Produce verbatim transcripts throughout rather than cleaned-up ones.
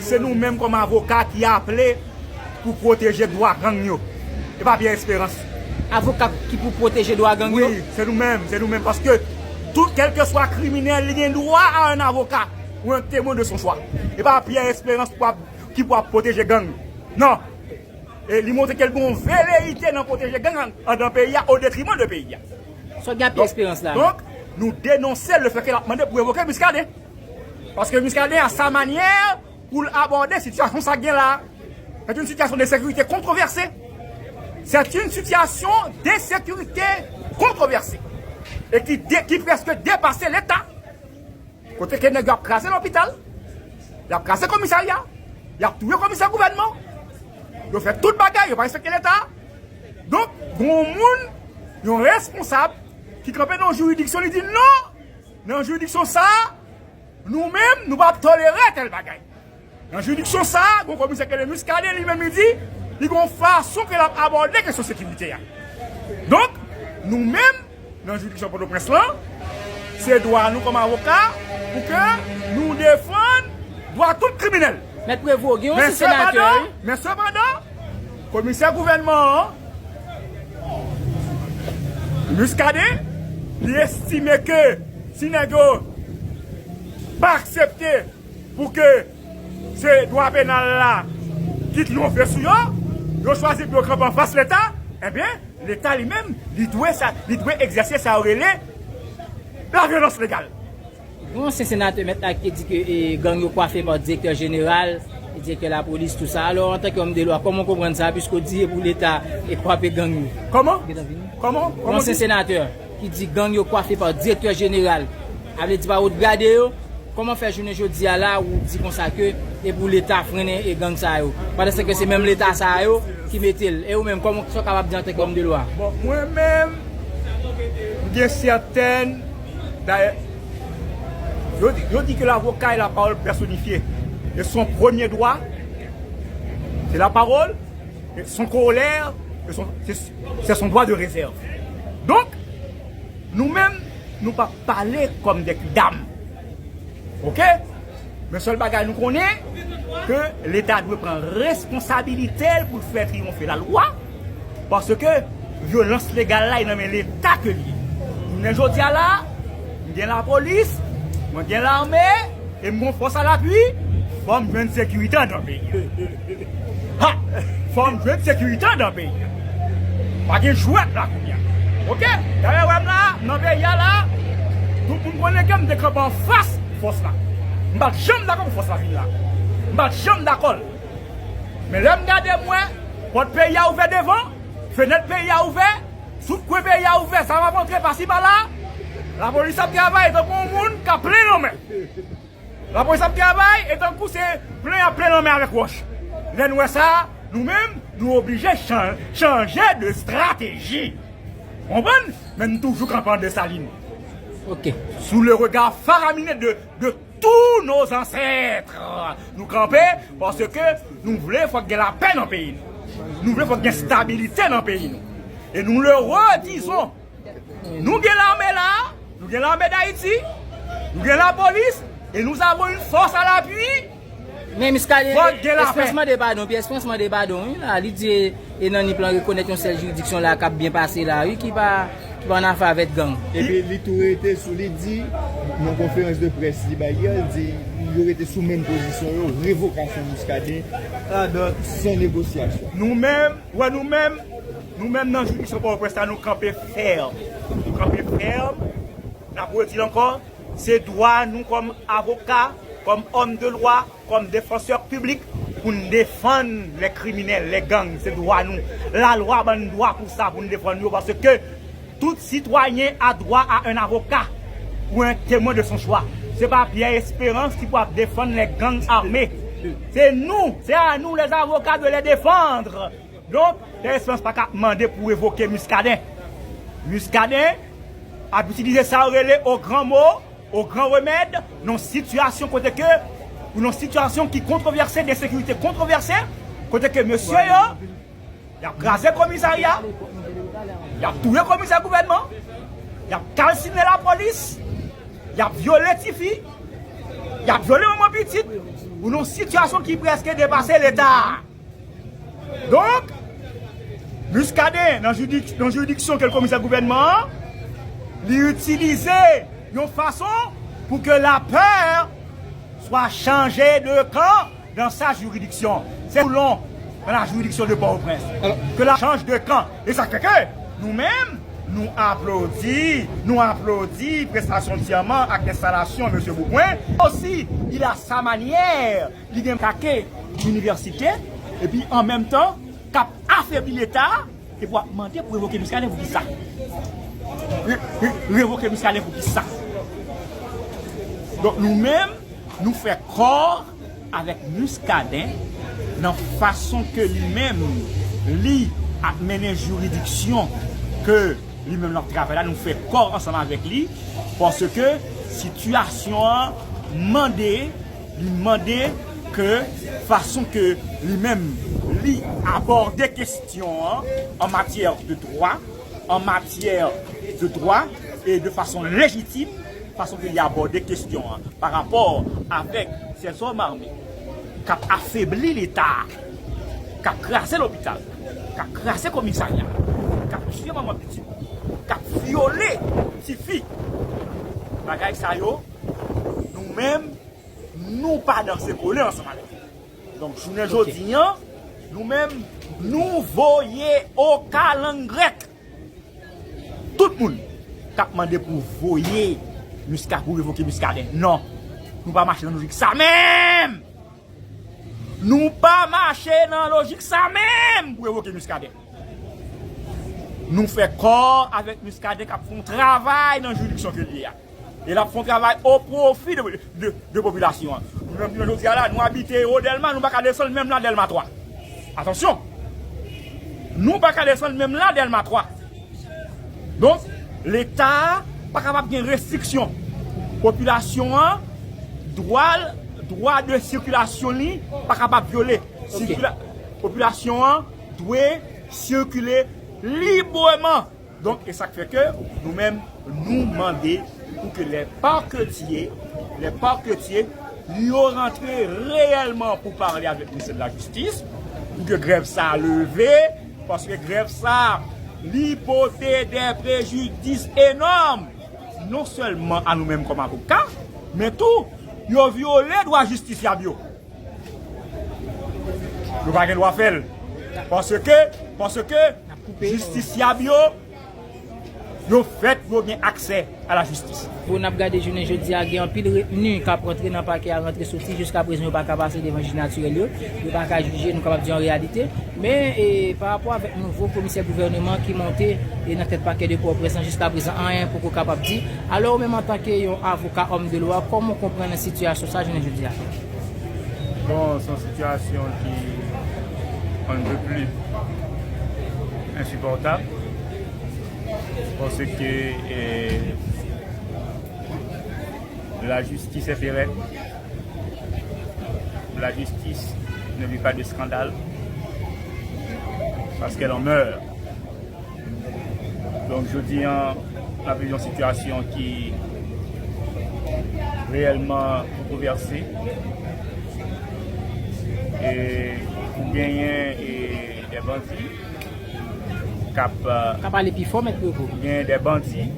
Se nou menm kòm avoka ki aple pou pwoteje dwa gang yo. E pa Pierre Espérance. Avoka ki pou pwoteje dwa gang yo? Wi, se nou menm, se nou menm. Paske tout, kèlkeswa kriminèl, li gen dwa a un avocat ou un témoin de son choix. E pa Pierre Espérance pou ap, ki pou ap pwoteje gang. Non. E li montre ke l gen yon velerite nan pwoteje gang an, anndan peyi a, o detriman de peyi a. Sa w gen ak Pierre Espérance la? Donk, nou denonse le fè ke l ap mande pou revoke Muscadin. Paske Muscadin, a sa manyè, pou l abòde sitiyasyon sa k gen la. C'est une situation de sécurité controversée. C'est une situation de sécurité controversée. E ki, de, ki prèske depase Leta. Kote ke nèg yo ap kraze lopital, y ap kraze komisarya, y ap touye komisè gouvènman, yo fè tout bagay, yo pa respekte Leta. Donk, gen yon moun, yon responsab, ki kanpe nan yon jiridiksyon, li di non, nan jiridiksyon sa a, nou menm, nou p ap tolere tèl bagay. Nan jiridiksyon sa a, gen yon komisè ki rele Muscadin, li menm li di, li gen yon fason ke l ap abòde kesyon sekirite a. Donk, nou menm, nan jiridiksyon Pòtoprens lan, se dwa nou kòm avoka pou ke nou defann dwa tout kriminèl. Mèt Prevo, gen yon ansyen senatè, wi. Men sepandan, komisè gouvènman an, Muscadin, li estime ke si nèg yo pa aksepte pou ke se dwa penal la ki triyonfe sou yo, yo chwazi pou yo kanpe anfas Leta, ebyen, Leta li menm, li dwe sa, li dwe egzèse sa yo rele lavyolans legal. Gen yon ansyen senatè, Mèt Ak, ki di ke, e, gang yo kwafe pa direktè jeneral, direktè lapolis, tou sa. Alò, antanke òm de lwa, kòman w konprann sa, piske w di e pou Leta e kwape gang yo? Kòman? Kòman? Yon ansyen senatè ki di gang yo kwafe pa direktè jeneral, a vle di pa wot grade yo. Kòman fè jounen jodi a la ou di konsa ke e pou Leta frennen e gang sa yo? Pandan se ke se menm Leta sa yo ki mete l. E ou menm, kòman sa w kapab di antanke òm de lwa? Bon, mwen menm, m gen sètèn, dayè, yo di, yo di ke lavoka e la pawòl pèsonifye. E son premye dwa, se la pawòl, e son kolè, e son, se, se son dwa de rezèv. Donk, nou menm, nou p ap pale kòm dè kidam. Oke? Men sèl bagay nou konnen, ke Leta dwe pran responsabilite l pou l fè triyonfe lalwa, paske vyolans legal la, e nan men Leta ke l ye. Jounen jodi a la, m gen lapolis, mwen gen lame, e m gen fòs alapui, fò m jwenn sekirite anndan peyi a. Ha! Fò m jwenn sekirite anndan peyi a. Pa gen jwèt la kounye a. Oke? Dayè, wè m la, nan peyi a la, tout moun konnen ke m te kanpe anfas fòs la. M pa t janm dakò pou fòs la vin la. M pa t janm dakò l. Men lè m gade, m wè pòt peyi a ouvè devan, fenèt peyi a ouvè, tout kwen peyi a ouvè, zam ap antre pasi pala, lapolis ap travay tankou yon moun k ap plen lanmè. Lapolis ap travay, e tankou se plen ap plen lanmè avèk wòch. Lè n wè sa, nou menm, nou oblije chan-, chanje de strateji. Konprann? Men n toujou kanpe an Desalin. Oke. Sous le regard faraminé de, de tous nos ancêtres. Nou kanpe paske nou vle fòk gen lapè nan peyi nou. Nou vle fòk gen stabilite nan peyi nou. E nou le redizon, nou gen lame la, nou gen lame Dayiti, nou gen lapolis, e nous avons une force à l'appui. Men Muscadin, fòk gen lapè. Espérance mande padon, Pierre Espérance mande padon, wi, la. Li di, e nan Nip lan rekonèt yon sèl jiridiksyon la k ap byen pase la, wi, ki pa, ki pa an afè avèk gang. Epi li tou rete sou, li di, nan konferans de près li bay yè, li di, yo rete sou menm pozisyon yo, revokasyon Muscadin, san negosyasyon. Nou menm, wè nou menm, nou menm nan jiridiksyon Pòtoprens la, nou kanpe fèm. Nou kanpe fèm. N ap redi l ankò, se dwa nou kòm avoka, kòm òm de lwa, kòm defansè piblik pou n defann lè kriminèl, lè gang. Se dwa nou. Lalwa ban n dwa pou sa, pou n defann yo, paske tout sitwayen a dwa a un avocat ou un témoin de son choix. Se pa Pierre Espérance ki pou ap defann lè gang ame. Se nou, c'est à nous les avocats de les défendre. Donk, Pierre Espérance pa ka ap mande pou revoke Muscadin. Muscadin ap itilize sa yo rele au grand mot, au grand remède, nan sitiyasyon kote ke, ou nan sitiyasyon ki kontwovèse, de sekirite kontwovèse, kote ke mesye yo, y ap kraze komisarya, y ap touye komisè gouvènman, y ap kalsine lapolis, y ap vyole tifi, y ap vyole manman pitit, Pou yon sitiyasyon ki prèske depase Leta. Donk, Muscadin, nan jiridik-, nan jiridiksyon ke l komisè gouvènman an, li itilize yon fason pou ke lapè swa chanje de kan dans sa juridiction. C'est Toulon, dans la juridiction de Port-au-Prince, que la change de camp. E sa k fè ke nou menm, nou aplodi, nou aplodi prestasyon dyaman ak enstalasyon mesye Boukwen. Osi, il a sa manière, li gen kake inivèsite, epi an menm tan, k ap afebli Leta, epi w ap mande pou revoke Muscadin pou kisa? Re-, re-, revoke Muscadin pou kisa? Donk nou menm, nou fè kò avèk Muscadin nan fason ke li menm, li ap mennen jiridiksyon ke li menm l ap travay la, nou fè kò ansanm avèk li, paske sitiyasyon an mande, li mande ke fason ke li menm li abòde kesyon an, an matyè de dwa, an matyè de dwa e de fason lejitim, fason ke li abòde kesyon an pa rapò avèk sèzòm ame k ap afebli Leta a, k ap kraze lopital, k ap kraze komisarya, k ap tiye manman pitit, k ap vyole tifi. Bagay sa yo, nou menm, nou pa danse kole ansanm avèk yo. Donk, jounen jodi an, nou menm, nou voye okalangrèt tout moun k ap mande pou voye Musca-, pou revoke Muscadin. Non, nou pa mache nan lojik sa menm! Nou pa mache nan lojik sa menm pou revoke Muscadin. Nou fè kò avèk Muscadin k ap fè yon travay nan jiridiksyon ke l ye a. E l ap fè yon travay o pwofi de, de, de popilasyon an. Nou menm, jounen jodi a la, nou abite o Dèlma, nou pa ka desann menm la Dèlma twa. Atansyon! Nou pa ka desann menm la Dèlma twa. Donk, Leta a pa kapab gen restriksyon. Popilasyon an, dwa, dwa de sikilasyon li pa kapab vyole. Sikila-, popilasyon an dwe sikile libreman. Donk, e sa k fè ke nou menm, nou mande pou ke lè paketye, lè paketye, yo rantre reyèlman pou pale avèk Ministè de la Jistis, pou ke grèv sa a leve, paske grèv sa a, li pote de prejidis enòm, non sèlman a nou menm kòm avoka, men tou, yo vyole dwa jistisyab yo. Yo pa gen dwa fè l. Paske, paske jistisyab yo, yo fèt pou yo gen aksè a la jistis. Pou n ap gade jounen jodi a, gen anpil retni k ap rantre nan pakè a, rantre soti, jiska prezan yo pa ka pase devan jij natirèl yo, yo pa ka jije, nou kapab di an reyalite. Men, e, pa rapò avèk nouvo komisè gouvèneman ki monte, e, nan tèt pakè de Pòtoprens lan, jiska prezan, anyen poko kapab di. Alò, ou menm antanke yon avoka, òm de lwa, kòman w konprann sitiyasyon sa jounen jodi a? Bon, se yon sitiyasyon ki on ne peut plus insupportable. Paske, eh, la justice est pérenne. La justice ne vit pas de scandale. Parce qu'elle en meurt. Donk, jodi an, n ap viv yon sitiyasyon ki reyèlman kontrovèse. E ou genyen, e, de bandi k ap, e, Ka pale pi fò, Mèt Pwoko. Ou genyen de bandi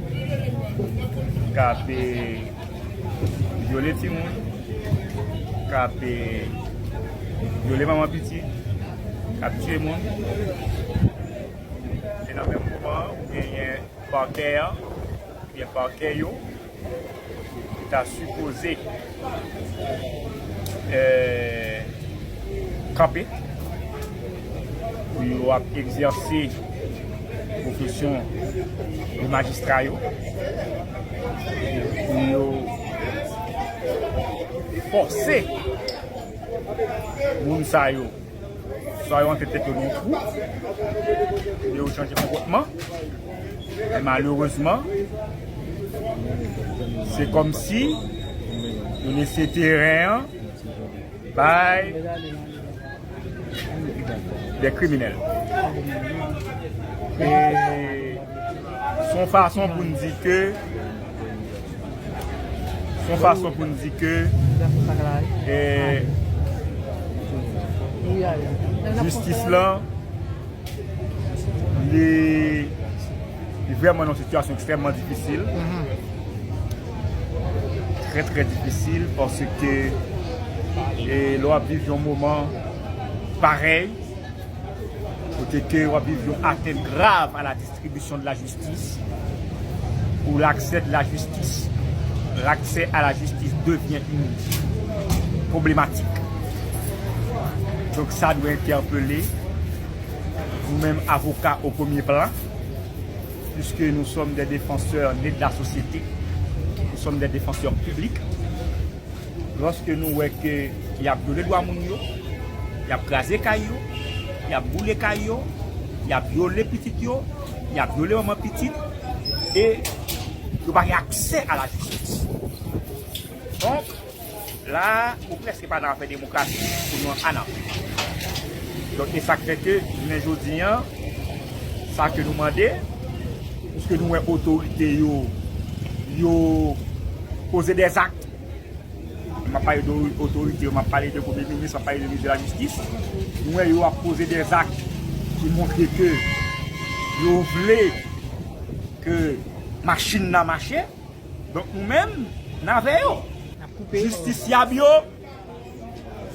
k ap, e, vyole timoun, k ap, e, vyole manman pitit, k ap tiye moun. E nan menm moman an, ou genyen pakè an, oubyen pakè yo, ki ta sipoze, eh, kanpe pou yo ap egzèse pwofesyon de majistra yo, pou yo fòse moun sa yo, swa yo antre tèt yo nan yon twou, oubyen yo chanje konpòtman. Men malerezman, se kòmsi yo lese teren an bay de kriminèl. E se yon fason pou n di ke Se yon fason pou n di ke, e, Jistis lan, li, li vrèman nan yon sitiyasyon ekstrèmman difisil. Trè, trè difisil, paske, e, lè w ap viv yon moman parèy, kote ke w ap viv yon atent grav a la distribution de la justice, où l'accès de la justice, l'accès à la justice devient une problématique. Donk sa dwe entèpele nou menm avoka o premye plan, puisque nous sommes des défenseurs nés de la société, nous sommes des défenseurs publics. Lòske nou wè ke y ap vyole dwa moun yo, y ap kraze kay yo, y ap boule kay yo, y ap vyole pitit yo, y ap vyole manman pitit, e yo pa gen aksè a la jistis. Donk, la, nou prèske pa nan afè demokrasi pou nou an Afrik. Donk, e sa k fè ke, jounen jodi an, sa ke nou mande, puiske nou wè otorite yo, yo poze dèzak, m ap pale de otorite yo, m ap pale de premye minis, m ap pale de minis de la jistis. Nou wè yo ap poze dèzak ki montre ke yo vle ke machin nan mache. Donk nou menm, n avè yo. N ap koupe. Jistisyab yo,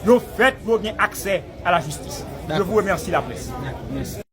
yo fèt pou yo gen aksè a la jistis. Je vous remercie, la presse. Dakò, mèsi.